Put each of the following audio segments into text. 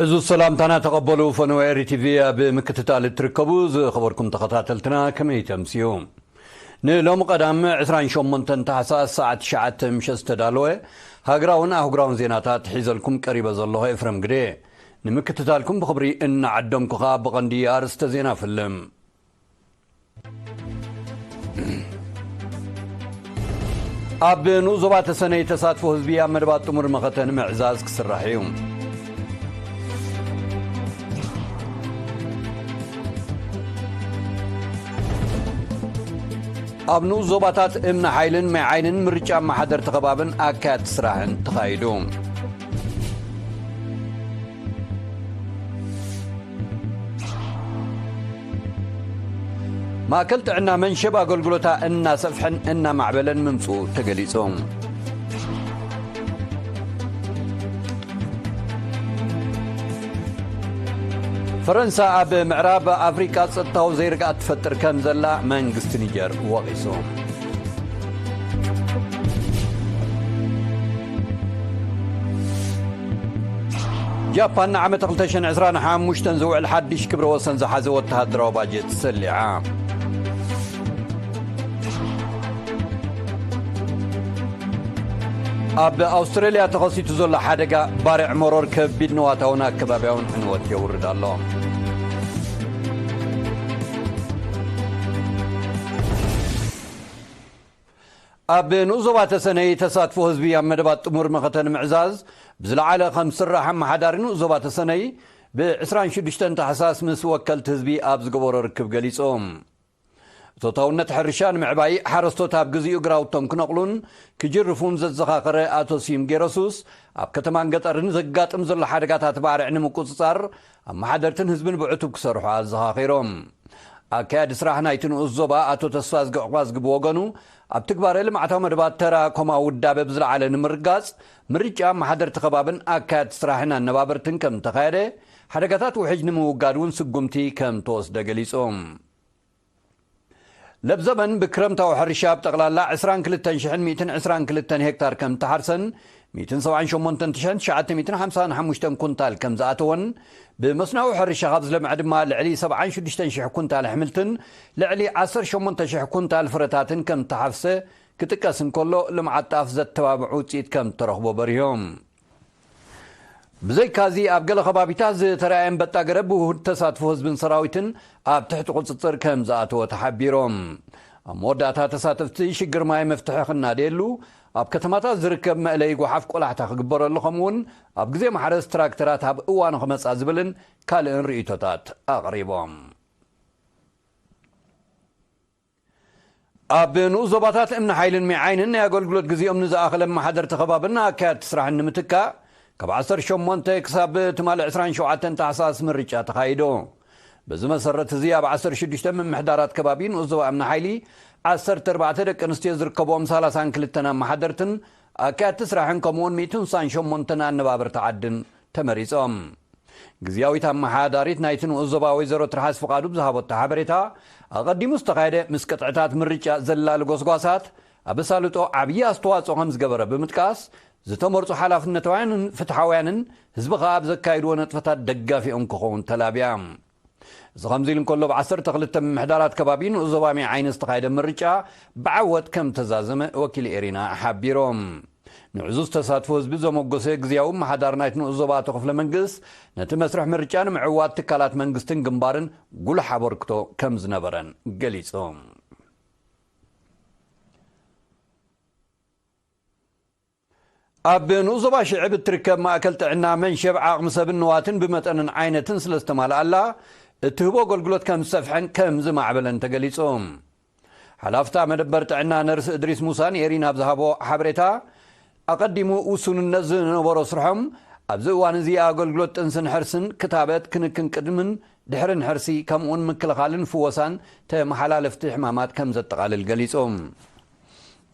ዕዙዝ ሰላምታና ተቐበሉ። ፈነወ ኤሪ ቲቪ ኣብ ምክትታል እትርከቡ ዝኸበርኩም ተኸታተልትና፣ ከመይ ተምስዩ? ንሎሚ ቀዳም ዕስራን ሸሞንተን ታሕሳስ ሰዓት ትሽዓተ ምሸት ዝተዳለወ ሃገራውን ኣህጉራውን ዜናታት ሒዘልኩም ቀሪበ ዘለኹ ኤፍረም ግደ። ንምክትታልኩም ብኽብሪ እናዓደምኩ ኸኣ ብቐንዲ ኣርእስተ ዜና ፍልም። ኣብ ንኡስ ዞባ ተሰነይ ተሳትፎ ህዝቢ ኣብ መደባት ጥሙር መኸተ ንምዕዛዝ ክስራሕ እዩ። ኣብ ንኡስ ዞባታት እምኒ ሓይልን ማይ ዓይንን ምርጫ ኣመሓደርቲ ከባብን ኣካያድቲ ስራሕን ተኻይዱ። ማእከል ጥዕና መንሸብ ኣገልግሎታ እናሰፍሐን እናማዕበለን ምምፅኡ ተገሊፁ። ፈረንሳ ኣብ ምዕራብ ኣፍሪቃ ጸጥታዊ ዘይርግኣት ትፈጥር ከም ዘላ መንግስቲ ኒጀር ወቒሱ። ጃፓን ንዓመት ክልተ ሽሕን ዕስራን ሓሙሽተን ዝውዕል ሓድሽ ክብረ ወሰን ዝሓዘ ወተሃደራዊ ባጀት ሰሊዓ። ኣብ ኣውስትራልያ ተኸሲቱ ዘሎ ሓደጋ ባርዕ መሮር ከቢድ ንዋታውን ኣከባብያውን ዕንወት የውርድ ኣሎ። ኣብ ንኡስ ዞባ ተሰነይ ተሳትፎ ህዝቢ ኣብ መደባት ጥሙር መኸተ ንምዕዛዝ ብዝለዓለ ከም ዝስራሕ ኣመሓዳሪ ንኡስ ዞባ ተሰነይ ብ ዕስራን ሽዱሽተን ታሕሳስ ምስ ወከልቲ ህዝቢ ኣብ ዝገበሮ ርክብ ገሊጹ። እቶታውነት ሕርሻ ንምዕባይ ሓረስቶት ኣብ ግዚኡ ግራውቶም ክነቕሉን ክጅርፉን ዘዘኻኸረ ኣቶ ስዩም ጌረሱስ፣ ኣብ ከተማን ገጠርን ዘጋጥም ዘሎ ሓደጋታት ባርዕ ንምቁጽጻር ኣመሓደርትን ህዝብን ብዕቱብ ክሰርሑ ኣዘኻኺሮም። ኣካያዲ ስራሕ ናይቲ ንኡስ ዞባ ኣቶ ተስፋዝጊ ዑቕባዝጊ ብወገኑ፣ ኣብ ትግባረ ልምዓታዊ መደባት ተራ ኮማዊ ውዳበ ብዝለዓለ ንምርጋጽ፣ ምርጫ ኣመሓደርቲ ከባብን ኣካያድቲ ስራሕን ኣነባበርትን ከም እተኻየደ፣ ሓደጋታት ውሕጅ ንምውጋድ እውን ስጉምቲ ከም ተወስደ ገሊጹ። ለብዘበን ብክረምታዊ ሕርሻ ብጠቕላላ ዕስራን ክልተን ሽሕን ሚእትን ዕስራን ክልተን ሄክታር ከም እተሓርሰን፣ ሚእትን ሰብዓን ሸሞንተን ሽሕን ትሽዓተ ሚእትን ሓምሳን ሓሙሽተን ኩንታል ከም ዝኣተወን፣ ብመስናዊ ሕርሻ ካብ ዝለምዐ ድማ ልዕሊ ሰብዓን ሽዱሽተን ሽሕ ኩንታል ኣሕምልትን ልዕሊ ዓሰርተ ሸሞንተ ሽሕ ኩንታል ፍረታትን ከም እተሓፍሰ ክጥቀስ እንከሎ፣ ልምዓት ጣፍ ዘተባብዕ ውፅኢት ከም እተረኽቦ በሪሆም። ብዘይካዚ፣ ኣብ ገለ ከባቢታት ዝተረኣየ ኣንበጣ ገረብ ብውሁድ ተሳትፎ ህዝብን ሰራዊትን ኣብ ትሕቲ ቁጽጽር ከም ዝኣተወ ተሓቢሮም። ኣብ መወዳእታ፣ ተሳተፍቲ ሽግር ማይ መፍትሒ ክናደየሉ፣ ኣብ ከተማታት ዝርከብ መእለዪ ጓሓፍ ቆላሕታ ክግበረሉ፣ ከምኡ'ውን ኣብ ግዜ ማሕረስ ትራክተራት ኣብ እዋኑ ክመጻ ዝብልን ካልእን ርእይቶታት ኣቕሪቦም። ኣብ ንኡስ ዞባታት እምኒ ሓይልን ሚዓይንን ናይ ኣገልግሎት ግዜኦም ንዝኣኸለ ኣመሓደርቲ ከባብን ኣካያድቲ ስራሕን ንምትካእ፣ ካብ ዓሰርተ ሸሞንተ ክሳብ ትማሊ ዕስራን ሸውዓተን ታሕሳስ ምርጫ ተኻይዱ። በዚ መሰረት፣ እዚ ኣብ ዓሰርተ ሽዱሽተ ምምሕዳራት ከባቢ ንኡስ ዞባ እምኒ ሓይሊ፣ ዓሰርተ ኣርባዕተ ደቂ ኣንስትዮ ዝርከብኦም ሰላሳን ክልተን ኣመሓደርትን ኣካያድቲ ስራሕን፣ ከምኡ'ውን ሚእትን ስሳን ሸሞንተን ኣነባበርቲ ዓድን ተመሪጾም። ግዝያዊት ኣመሓዳሪት ናይቲ ንኡስ ዞባ ወይዘሮ ትርሓስ ፍቓዱ ብዝሃበቶ ሓበሬታ፣ ኣቐዲሙ ዝተኻየደ ምስ ቅጥዕታት ምርጫ ዘላሊ ጎስጓሳት፣ ኣብ ኣሳልጦ ዓብዪ ኣስተዋፅኦ ከም ዝገበረ ብምጥቃስ፣ ዝተመርፁ ሓላፍነታውያንን ፍትሓውያንን ህዝቢ ኸኣ ኣብ ዘካይድዎ ነጥፈታት ደጋፊኦም ክኸውን ተላብያ። እዚ ከምዚ ኢሉ እንከሎ፣ ብ ዓሰርተ ክልተ ምምሕዳራት ከባቢ ንኡስ ዞባ ሚዓይኒ ዝተኻየደ ምርጫ ብዓወት ከም ተዛዘመ ወኪል ኤሪና ሓቢሮም። ንዕዙዝ ተሳትፎ ህዝቢ ዘመጎሰ ግዝያዊ ኣመሓዳሪ ናይቲ ንኡስ ዞባ ኣቶ ክፍለ መንግስት፣ ነቲ መስርሕ ምርጫ ንምዕዋት ትካላት መንግስትን ግንባርን ጉሉሕ ኣበርክቶ ከም ዝነበረን ገሊጹ። ኣብ ንኡስ ዞባ ሽዕብ እትርከብ ማእከል ጥዕና መንሸብ ዓቕሚ ሰብን ንዋትን ብመጠንን ዓይነትን ስለ ዝተማልኣላ፣ እትህቦ ኣገልግሎት ከም ዝሰፍሐን ከም ዝማዕበለን ተገሊጹ። ሓላፍታ መደበር ጥዕና ነርስ እድሪስ ሙሳ ንኤሪና ኣብ ዝሃቦ ሓበሬታ፣ ኣቐዲሙ ውሱንነት ዝነበሮ ስርሖም፣ ኣብዚ እዋን እዚ ኣገልግሎት ጥንስን ሕርስን፣ ክታበት፣ ክንክን ቅድምን ድሕርን ሕርሲ፣ ከምኡውን ምክልኻልን ፍወሳን ተመሓላለፍቲ ሕማማት ከም ዘጠቓልል ገሊጹ።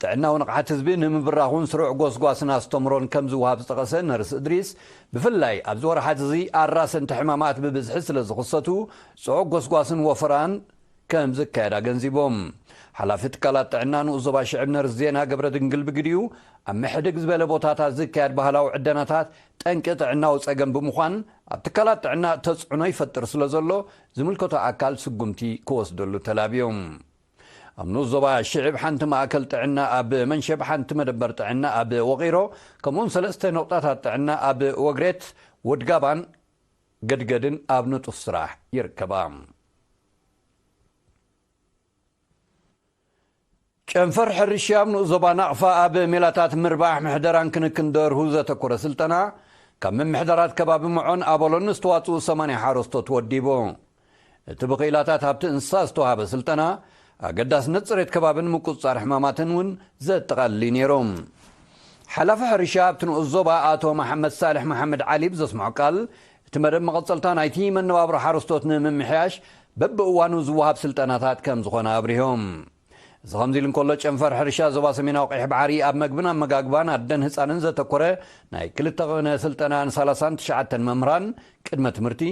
ጥዕናዊ ንቕሓት ህዝቢ ንምብራኹን ስሩዕ ጎስጓስን ኣስተምሮን ከም ዝወሃብ ዝጠቐሰ ነርስ እድሪስ፣ ብፍላይ ኣብዚ ወርሓት እዚ ኣራሰንቲ ሕማማት ብብዝሒ ስለ ዝኽሰቱ፣ ጽዑቕ ጎስጓስን ወፈራን ከም ዝካየድ ኣገንዚቦም። ሓላፊ ትካላት ጥዕና ንኡስ ዞባ ሽዕብ ነርስ ዜና ገብረ ድንግል ብግዲኡ፣ ኣብ ምሕድግ ዝበለ ቦታታት ዝካየድ ባህላዊ ዕደናታት ጠንቂ ጥዕናዊ ጸገም ብምዃን፣ ኣብ ትካላት ጥዕና ተጽዕኖ ይፈጥር ስለ ዘሎ፣ ዝምልከቶ ኣካል ስጉምቲ ክወስደሉ ተላብዮም። ኣብ ንኡስ ዞባ ሽዕብ ሓንቲ ማእከል ጥዕና ኣብ መንሸብ፣ ሓንቲ መደበር ጥዕና ኣብ ወቒሮ፣ ከምኡውን ሰለስተ ነቑጣታት ጥዕና ኣብ ወግሬት፣ ወድጋባን ገድገድን ኣብ ንጡፍ ስራሕ ይርከባ። ጨንፈር ሕርሻ ኣብ ንኡስ ዞባ ናቕፋ ኣብ ሜላታት ምርባሕ፣ ምሕደራን ክንክን ደርሁ ዘተኮረ ስልጠና ካብ ምምሕዳራት ከባቢ ምዖን ኣበሎን ዝተዋፅኡ ሰማንያ ሓረስቶት ወዲቡ። እቲ ብክኢላታት ሃብቲ እንስሳ ዝተዋሃበ ስልጠና፣ ኣገዳስነት ፅሬት ከባብን ምቁፅፃር ሕማማትን እውን ዘጠቓልል እዩ ነይሩ። ሓላፊ ሕርሻ ኣብቲ ንኡስ ዞባ ኣቶ መሓመድ ሳልሕ መሓመድ ዓሊ ብዘስምዖ ቃል፣ እቲ መደብ መቐጸልታ ናይቲ መነባብሮ ሓረስቶት ንምምሕያሽ በብእዋኑ ዝወሃብ ስልጠናታት ከም ዝኾነ ኣብሪሆም። እዚ ከምዚ ኢሉ እንከሎ፣ ጨንፈር ሕርሻ ዞባ ሰሜናዊ ቀይሕ ባሕሪ ኣብ መግብን ኣመጋግባን ኣደን ህፃንን ዘተኮረ ናይ ክልተ ቅነ ስልጠና ንሰላሳን ትሽዓተን መምህራን ቅድመ ትምህርቲ፣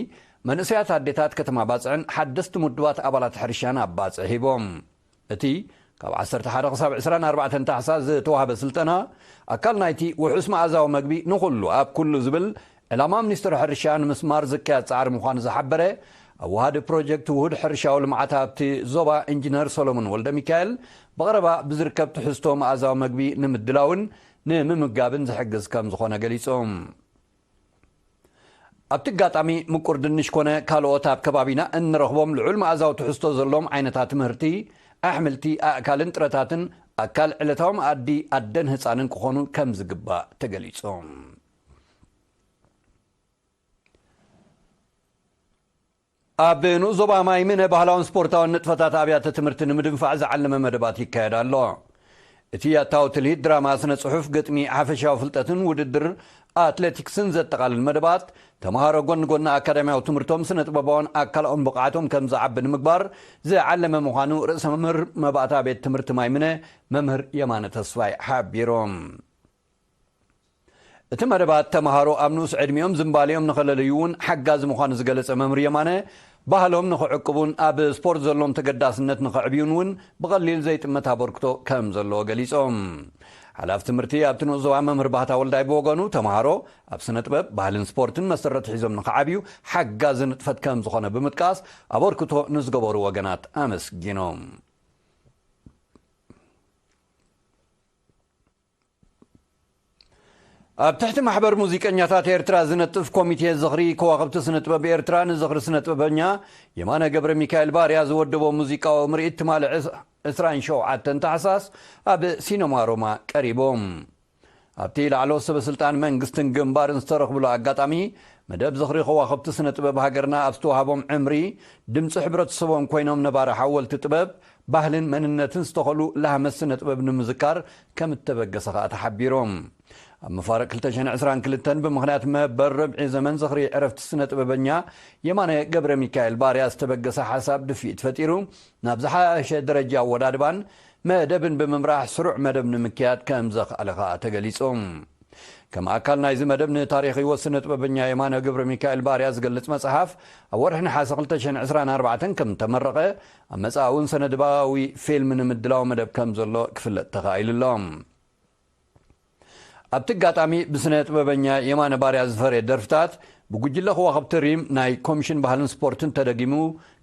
መንእሰያት ኣዴታት ከተማ ባፅዕን ሓደስቲ ምዱባት ኣባላት ሕርሻን ኣብ ባፅዕ ሂቦም። እቲ ካብ ዓሰርተ ሓደ ክሳብ ዕስራን ኣርባዕተን ታሕሳስ ዝተዋህበ ስልጠና፣ ኣካል ናይቲ ውሑስ መኣዛዊ መግቢ ንኹሉ ኣብ ኩሉ ዝብል ዕላማ ሚኒስትሪ ሕርሻ ንምስማር ዝካየድ ጻዕሪ ምዃኑ ዝሓበረ ኣዋሃዲ ፕሮጀክት ውሁድ ሕርሻዊ ልምዓት ኣብቲ ዞባ ኢንጂነር ሰሎሞን ወልደ ሚካኤል፣ ብቐረባ ብዝርከብ ትሕዝቶ መኣዛዊ መግቢ ንምድላውን ንምምጋብን ዝሕግዝ ከም ዝኾነ ገሊጹ። ኣብቲ ኣጋጣሚ፣ ምቁር ድንሽ ኮነ ካልኦት ኣብ ከባቢና እንረኽቦም ልዑል መኣዛዊ ትሕዝቶ ዘለዎም ዓይነታት ምህርቲ፣ ኣሕምልቲ፣ ኣእካልን ጥረታትን ኣካል ዕለታዊ መኣዲ ኣደን ህፃንን ክኾኑ ከም ዝግባእ ተገሊጹ። ኣብ ንኡስ ዞባ ማይምነ ባህላውን ስፖርታውን ንጥፈታት ኣብያተ ትምህርቲ ንምድንፋዕ ዝዓለመ መደባት ይካየድ ኣሎ። እቲ ኣታዊ ትልሂት ድራማ፣ ስነ ጽሑፍ፣ ግጥሚ፣ ሓፈሻዊ ፍልጠትን ውድድር ኣትሌቲክስን ዘጠቓልል መደባት፣ ተምሃሮ ጎኒ ጎኒ ኣካዳሚያዊ ትምህርቶም ስነ ጥበባውን ኣካላውን ብቕዓቶም ከም ዝዓቢ ንምግባር ዝዓለመ ምዃኑ ርእሰ መምህር መባእታ ቤት ትምህርቲ ማይምነ መምህር የማነ ተስፋይ ሓቢሮም። እቲ መደባት ተምሃሮ ኣብ ንኡስ ዕድሚኦም ዝንባሌኦም ንኸለልዩ እውን ሓጋዚ ምዃኑ ዝገለጸ መምህር የማነ፣ ባህሎም ንኽዕቅቡን ኣብ ስፖርት ዘለዎም ተገዳስነት ንኸዕብዩን እውን ብቐሊል ዘይጥመት ኣበርክቶ ከም ዘለዎ ገሊጾም። ሓላፊ ትምህርቲ ኣብቲ ንኡስ ዞባ መምህር ባህታ ወልዳይ ብወገኑ፣ ተምሃሮ ኣብ ስነ ጥበብ፣ ባህልን ስፖርትን መሰረት ሒዞም ንኽዓብዩ ሓጋዚ ንጥፈት ከም ዝኾነ ብምጥቃስ፣ ኣበርክቶ ንዝገበሩ ወገናት ኣመስጊኖም። ኣብ ትሕቲ ማሕበር ሙዚቀኛታት ኤርትራ ዝነጥፍ ኮሚቴ ዝኽሪ ከዋኽብቲ ስነ ጥበብ ኤርትራ፣ ንዝኽሪ ስነ ጥበበኛ የማነ ገብረ ሚካኤል ባርያ ዝወደቦ ሙዚቃዊ ምርኢት ትማሊ ዕስ-፣ ዕስራን ሸውዓተን ታሕሳስ ኣብ ሲነማ ሮማ ቀሪቦም። ኣብቲ ላዕለዎት ሰበ ስልጣን መንግስትን ግንባርን ዝተረኽብሉ ኣጋጣሚ፣ መደብ ዝኽሪ ከዋኽብቲ ስነ ጥበብ ሃገርና ኣብ ዝተዋህቦም ዕምሪ፣ ድምፂ ሕብረተሰቦም ኮይኖም ነባሪ ሓወልቲ ጥበብ፣ ባህልን መንነትን ዝተኸሉ ላህመት ስነ ጥበብ ንምዝካር ከም እተበገሰ ከኣ ተሓቢሮም። ኣብ መፋርቕ ክልተ ሽሕን ዕስራን ክልተን ብምኽንያት መበል ርብዒ ዘመን ዝኽሪ ዕረፍቲ ስነ ጥበበኛ የማነ ገብረ ሚካኤል ባርያ ዝተበገሰ ሓሳብ ድፍኢት ፈጢሩ፣ ናብ ዝሓሸ ደረጃ ኣወዳድባን መደብን ብምምራሕ ስሩዕ መደብ ንምክያድ ከም ዘኽኣለ ከኣ ተገሊጹ። ከም ኣካል ናይዚ መደብ፣ ንታሪኽ ህይወት ስነ ጥበበኛ የማነ ገብረ ሚካኤል ባርያ ዝገልጽ መጽሓፍ ኣብ ወርሒ ነሓሰ ክልተ ሽሕን ዕስራን ኣርባዕተን ከም ተመረቐ፣ ኣብ መጻኢ እውን ሰነድባዊ ፊልም ንምድላው መደብ ከም ዘሎ ክፍለጥ ተኻኢሉ ኣሎ። ኣብቲ ኣጋጣሚ፣ ብስነ ጥበበኛ የማነ ባርያ ዝፈረየ ደርፍታት ብጉጅለ ከዋኽብቲ ሪም ናይ ኮሚሽን ባህልን ስፖርትን ተደጊሙ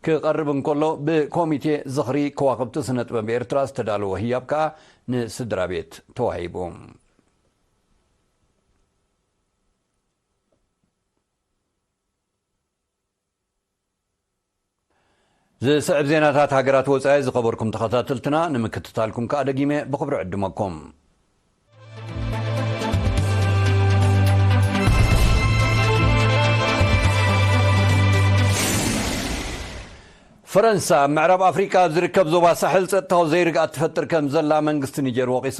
ክቐርብ እንከሎ፣ ብኮሚቴ ዝኽሪ ከዋኽብቲ ስነ ጥበብ ኤርትራ ዝተዳለወ ህያብ ከኣ ንስድራ ቤት ተዋሂቡ። ዝስዕብ ዜናታት ሃገራት ወጻኢ ዝኸበርኩም ተኸታተልትና ንምክትታልኩም ከኣ ደጊመ ብኽብሪ ዕድመኩም። ፈረንሳ፣ ኣብ ምዕራብ ኣፍሪቃ ኣብ ዝርከብ ዞባ ሳሕል ጸጥታዊ ዘይርግኣት ትፈጥር ከም ዘላ መንግስቲ ኒጀር ወቒሱ።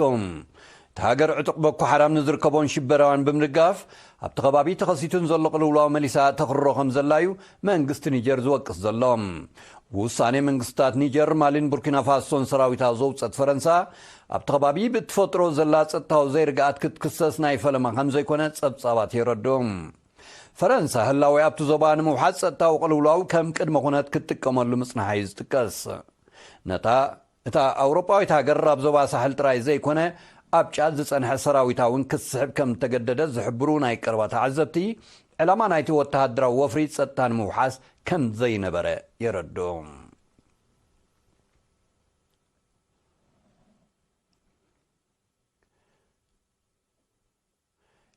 እታ ሃገር ዕጡቕ ቦኮ ሓራም ንዝርከቦን ሽበራውያን ብምድጋፍ፣ ኣብቲ ከባቢ ተኸሲቱን ዘሎ ቅልውላው መሊሳ ተኽርሮ ከም ዘላ እዩ መንግስቲ ኒጀር ዝወቅስ ዘሎ። ብውሳኔ መንግስታት ኒጀር፣ ማሊን ቡርኪና ፋሶን ሰራዊታ ዘውጸት ፈረንሳ፣ ኣብቲ ከባቢ ብእትፈጥሮ ዘላ ጸጥታዊ ዘይርግኣት ክትክሰስ ናይ ፈለማ ከም ዘይኮነ ጸብጻባት የረድኡ። ፈረንሳ ህላዌ ኣብቲ ዞባ ንምውሓስ ጸጥታዊ ቅልውላው ከም ቅድመ ኩነት ክትጥቀመሉ ምጽንሓ እዩ ዝጥቀስ። ነታ እታ ኣውሮጳዊት ሃገር ኣብ ዞባ ሳሕል ጥራይ ዘይኮነ ኣብ ጫድ ዝጸንሐ ሰራዊታ እውን ክትስሕብ ከም እተገደደት ዝሕብሩ ናይ ቀረባ ተዓዘብቲ፣ ዕላማ ናይቲ ወተሃደራዊ ወፍሪ ጸጥታ ንምውሓስ ከም ዘይነበረ የረድኡ።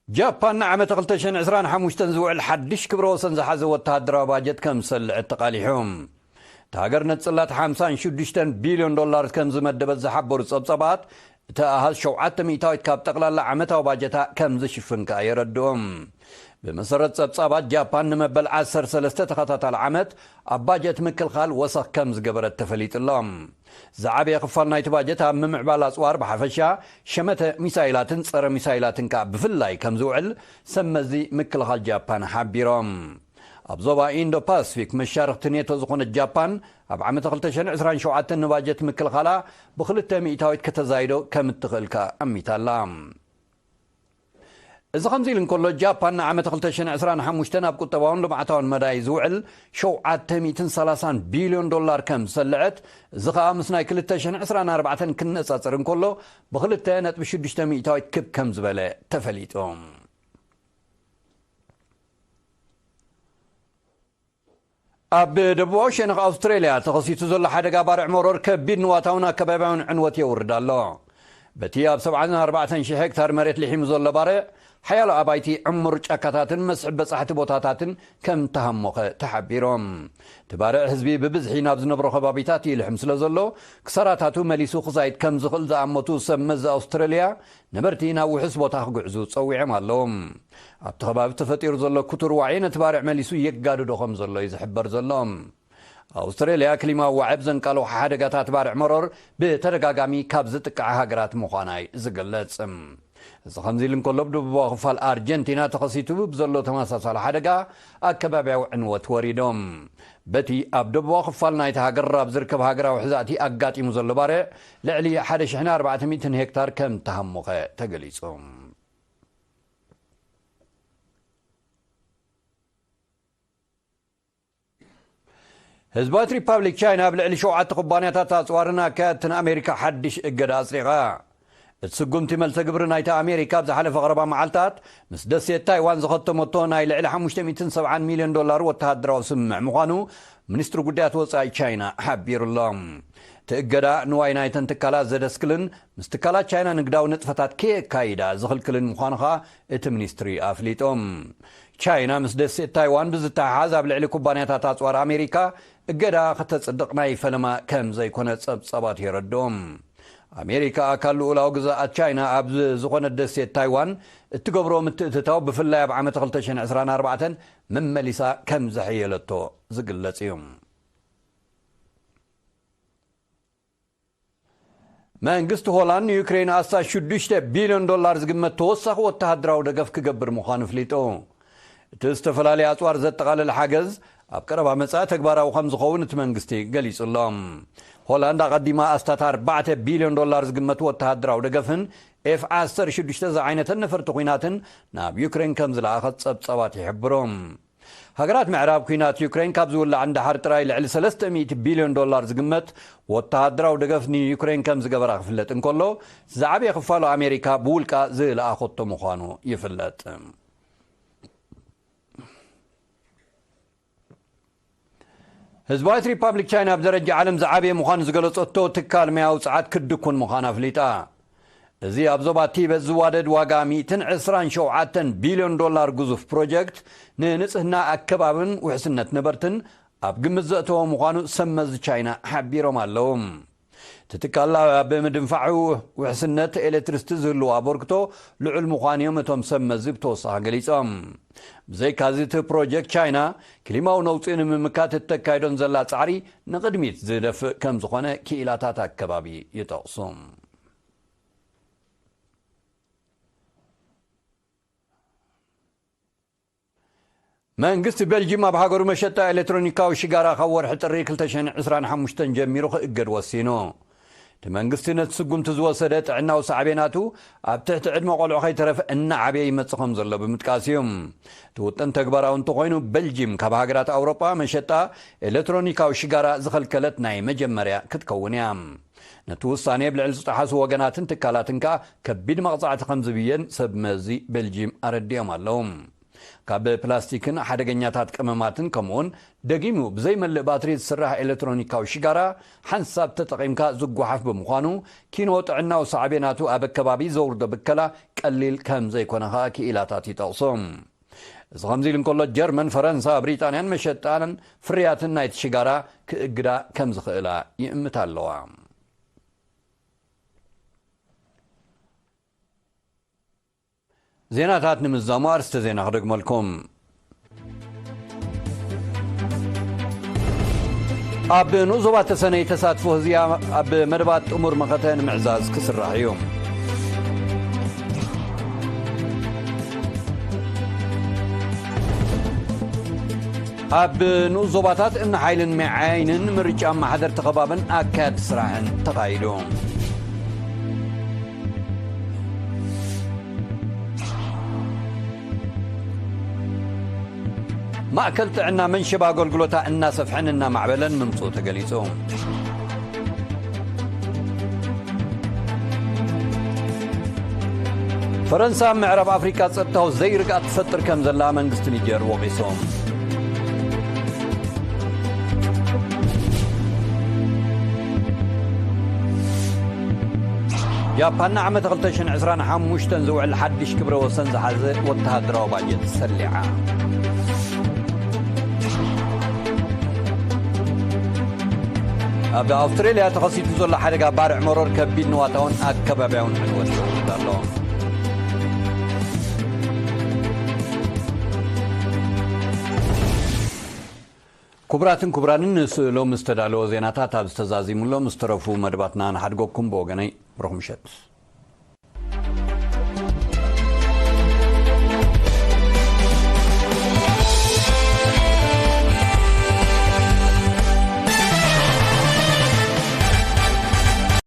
ጃፓን ንዓመት ክልተ ሽሕን ዕስራን ሓሙሽተን ዝውዕል ሓድሽ ክብረ ወሰን ዝሓዘ ወተሃደራዊ ባጀት ከም ዝሰልዐት ተቓሊሑ። እታ ሃገር ነቲ ጽላት ሓምሳን ሽዱሽተን ቢልዮን ዶላር ከም ዝመደበት ዝሓበሩ ጸብጻባት፣ እቲ ኣሃዝ ሸውዓተ ሚእታዊት ካብ ጠቕላላ ዓመታዊ ባጀታ ከም ዝሽፍን ከኣ የረድኡ። ብመሰረት ጸብጻባት፣ ጃፓን ንመበል ዓሰርተ ሰለስተ ተኸታታሊ ዓመት ኣብ ባጀት ምክልኻል ወሰኽ ከም ዝገበረት ተፈሊጡ ኣሎ። ዝዓበየ ክፋል ናይቲ ባጀት ኣብ ምምዕባል ኣጽዋር ብሓፈሻ፣ ሸመተ ሚሳይላትን ጸረ ሚሳይላትን ከኣ ብፍላይ ከም ዝውዕል ሰብ መዚ ምክልኻል ጃፓን ሓቢሮም። ኣብ ዞባ ኢንዶ ፓስፊክ መሻርኽቲ ኔቶ ዝኾነት ጃፓን፣ ኣብ ዓመት ክልተ ሽሕን ዕስራን ሸውዓተን ንባጀት ምክልኻላ ብክልተ ሚእታዊት ከተዛይዶ ከም እትኽእል ከኣ ኣሚታ ኣላ። እዚ ከምዚ ኢሉ እንከሎ፣ ጃፓን ንዓመት ክልተ ሽሕን ዕስራን ሓሙሽተን ኣብ ቁጠባውን ልምዓታውን መዳይ ዝውዕል ሸውዓተ ሚእትን ሰላሳን ቢልዮን ዶላር ከም ዝሰልዐት፣ እዚ ኸኣ ምስ ናይ ክልተ ሽሕን ዕስራን ኣርባዕተን ክነጻጸር እንከሎ፣ ብክልተ ነጥቢ ሽዱሽተ ሚእታዊት ክብ ከም ዝበለ ተፈሊጡ። ኣብ ደቡባዊ ሸነኽ ኣውስትራልያ ተኸሲቱ ዘሎ ሓደጋ ባርዕ መሮር ከቢድ ንዋታውን ኣከባብያውን ዕንወት የውርድ ኣሎ። በቲ ኣብ ሰብዓን ኣርባዕተን ሽሕ ሄክታር መሬት ልሒሙ ዘሎ ባርዕ፣ ሓያሎ ኣባይቲ፣ ዕሙር ጫካታትን መስሕብ በጻሕቲ ቦታታትን ከም ተሃሞኸ ተሓቢሮም። እቲ ባርዕ ህዝቢ ብብዝሒ ናብ ዝነብሮ ከባቢታት ይልሕም ስለ ዘሎ፣ ክሳራታቱ መሊሱ ክዛይድ ከም ዝኽእል ዝኣመቱ ሰብ መዚ ኣውስትራልያ፣ ነበርቲ ናብ ውሑስ ቦታ ክግዕዙ ጸዊዖም ኣለዉ። ኣብቲ ከባቢ ተፈጢሩ ዘሎ ክቱር ዋዒ ነቲ ባርዕ መሊሱ የጋድዶ ከም ዘሎ እዩ ዝሕበር ዘሎ። ኣውስትራልያ ክሊማዊ ዋዕብ ዘንቀልቑ ሓደጋታት ባርዕ መሮር ብተደጋጋሚ ካብ ዝጥቅዓ ሃገራት ምዃና እዩ ዝግለጽ። እዚ ከምዚ ኢሉ እንከሎ፣ ብደቡባዊ ክፋል ኣርጀንቲና ተኸሲቱ ብዘሎ ተመሳሳሊ ሓደጋ ኣከባብያዊ ዕንወት ወሪዶም። በቲ ኣብ ደቡባዊ ክፋል ናይቲ ሃገር ኣብ ዝርከብ ሃገራዊ ሕዛእቲ ኣጋጢሙ ዘሎ ባርዕ፣ ልዕሊ ሓደ ሽሕን ኣርባዕተ ሚእትን ሄክታር ከም ተሃሞኸ ተገሊጹ። ህዝባዊት ሪፓብሊክ ቻይና ኣብ ልዕሊ ሸውዓተ ኩባንያታት ኣጽዋርን ኣካየድትን ኣሜሪካ ሓድሽ እገዳ ኣጽዲቓ። እቲ ስጉምቲ መልሰ ግብሪ ናይቲ ኣሜሪካ ኣብ ዝሓለፈ ቀረባ መዓልታት ምስ ደሴት ታይዋን ዝኸተመቶ ናይ ልዕሊ ሓሙሽተ ሚእትን ሰብዓን ሚልዮን ዶላር ወተሃደራዊ ስምምዕ ምዃኑ ሚኒስትሪ ጉዳያት ወጻኢ ቻይና ሓቢሩ ኣሎ። እቲ እገዳ ንዋይ ናይተን ትካላት ዘደስክልን ምስ ትካላት ቻይና ንግዳዊ ንጥፈታት ከየካይዳ ዝኽልክልን ምዃኑ ኸኣ እቲ ሚኒስትሪ ኣፍሊጡ። ቻይና ምስ ደሴት ታይዋን ብዝተሓሓዝ ኣብ ልዕሊ ኩባንያታት ኣጽዋር ኣሜሪካ እገዳ ከተጽድቕ ናይ ፈለማ ከም ዘይኮነ ጸብጻባት የረድኡ። ኣሜሪካ ኣካል ልኡላዊ ግዝኣት ቻይና ኣብ ዝኾነት ደሴት ታይዋን እትገብሮ ምትእትታው ብፍላይ ኣብ ዓመት ክልተ ሽሕን ዕስራን ኣርባዕተን መመሊሳ ከም ዘሐየለቶ ዝግለጽ እዩ። መንግስቲ ሆላንድ ንዩክሬን ኣስታት ሽዱሽተ ቢልዮን ዶላር ዝግመት ተወሳኺ ወተሃደራዊ ደገፍ ክገብር ምዃኑ ኣፍሊጡ። እቲ ዝተፈላለየ ኣጽዋር ዘጠቓለለ ሓገዝ ኣብ ቀረባ መጻኢ ተግባራዊ ከም ዝኸውን እቲ መንግስቲ ገሊጹ ኣሎ። ሆላንድ ኣቐዲማ ኣስታት ኣርባዕተ ቢልዮን ዶላር ዝግመት ወተሃደራዊ ደገፍን ኤፍ ዓሰርተ ሽዱሽተ ዝዓይነተን ነፈርቲ ኲናትን ናብ ዩክሬን ከም ዝለኣኸት ጸብጻባት ይሕብሩ። ሃገራት ምዕራብ ኲናት ዩክሬን ካብ ዝውላዕ ንደሓር ጥራይ ልዕሊ ሰለስተ ሚእቲ ቢልዮን ዶላር ዝግመት ወተሃደራዊ ደገፍ ንዩክሬን ከም ዝገበራ ክፍለጥ እንከሎ፣ ዝዓበየ ክፋሉ ኣሜሪካ ብውልቃ ዝለኣኸቶ ምዃኑ ይፍለጥ። ህዝባዊት ሪፓብሊክ ቻይና ኣብ ደረጃ ዓለም ዝዓበየ ምዃኑ ዝገለጸቶ ትካል ማያዊ ጸዓት ክድኩን ምዃና ኣፍሊጣ። እዚ ኣብ ዞባ ቲበት ዝዋደድ ዋጋ ሚእትን ዕስራን ሸውዓተን ቢልዮን ዶላር ግዙፍ ፕሮጀክት ንንጽህና ኣከባብን ውሕስነት ነበርትን ኣብ ግምት ዘእተወ ምዃኑ ሰብ መዚ ቻይና ሓቢሮም ኣለዉ። እቲ ትካል ኣብ ምድንፋዑ ውሕስነት ኤሌክትሪሲቲ ዝህልዎ ኣበርክቶ ልዑል ምዃኑ እዮም እቶም ሰብ መዚ ብተወሳኺ ገሊጾም። ብዘይካዚ እቲ ፕሮጀክት ቻይና ክሊማዊ ነውጺ ንምምካት እተካይዶን ዘላ ጻዕሪ ንቕድሚት ዝደፍእ ከም ዝኾነ ክኢላታት ኣከባቢ ይጠቕሱ። መንግስቲ ቤልጂም ኣብ ሃገሩ መሸጣ ኤሌክትሮኒካዊ ሽጋራ ካብ ወርሒ ጥሪ ክልተ ሽሕን ዕስራን ሓሙሽተን ጀሚሩ ክእገድ ወሲኑ። እቲ መንግስቲ ነቲ ስጉምቲ ዝወሰደ ጥዕናዊ ሳዕቤናቱ ኣብ ትሕቲ ዕድመ ቆልዑ ከይተረፈ እናዓበየ ይመጽእ ከም ዘሎ ብምጥቃስ እዩ። እቲ ውጥን ተግባራዊ እንተኾይኑ፣ በልጂም ካብ ሃገራት ኣውሮጳ መሸጣ ኤሌክትሮኒካዊ ሽጋራ ዝኸልከለት ናይ መጀመርያ ክትከውን እያ። ነቲ ውሳኔ ብልዕሊ ዝጠሓሱ ወገናትን ትካላትን ከኣ ከቢድ መቕጻዕቲ ከም ዝብየን ሰብ መዚ በልጂም ኣረዲኦም ኣለዉ። ካብ ፕላስቲክን ሓደገኛታት ቀመማትን ከምኡውን ደጊሙ ብዘይመልእ ባትሪ ዝስራሕ ኤሌክትሮኒካዊ ሽጋራ ሓንሳብ ተጠቒምካ ዝጓሓፍ ብምዃኑ፣ ኪኖ ጥዕናዊ ሳዕቤናቱ ኣብ ኣከባቢ ዘውርዶ ብከላ ቀሊል ከም ዘይኮነ ከኣ ክኢላታት ይጠቕሱ። እዚ ከምዚ ኢሉ እንከሎ፣ ጀርመን፣ ፈረንሳ፣ ብሪጣንያን መሸጣን ፍርያትን ናይቲ ሽጋራ ክእግዳ ከም ዝኽእላ ይእምታ ኣለዋ። ዜናታት ንምዛሙ ኣርስተ ዜና ክደግመልኩም። ኣብ ንኡስ ዞባ ተሰነይ ተሳትፎ ህዝቢ ኣብ መደባት ጥሙር መኸተ ንምዕዛዝ ክስራሕ እዩ። ኣብ ንኡስ ዞባታት እምኒ ሓይልን መዓይንን ምርጫ ኣመሓደርቲ ከባብን ኣካያዲ ስራሕን ተኻይዱ። ማእከል ጥዕና መንሽብ ኣገልግሎታ እናሰፍሐን እናማዕበለን ምምፅኡ ተገሊፁ። ፈረንሳ ኣብ ምዕራብ ኣፍሪካ ጸጥታዊ ዘይርግኣት ትፈጥር ከም ዘላ መንግስቲ ኒጀር ወቒሱ። ጃፓን ንዓመት ክልተ ሽሕን ዕስራን ሓሙሽተን ዝውዕል ሓድሽ ክብረ ወሰን ዝሓዘ ወተሃደራዊ ባጀት ሰሊዓ። ኣብ ኣውስትሬልያ ተኸሲቱ ዘሎ ሓደጋ ባርዕ መሮር ከቢድ ንዋታውን ኣከባብያውን ዕንወት የውርድ ኣሎ። ክቡራትን ክቡራንን፣ ንስ-፣ ሎም ዝተዳለወ ዜናታት ኣብ ዝተዛዚሙሎም ዝተረፉ መደባትና ንሓድገኩም። ብወገነይ ብሩኽ ምሸት።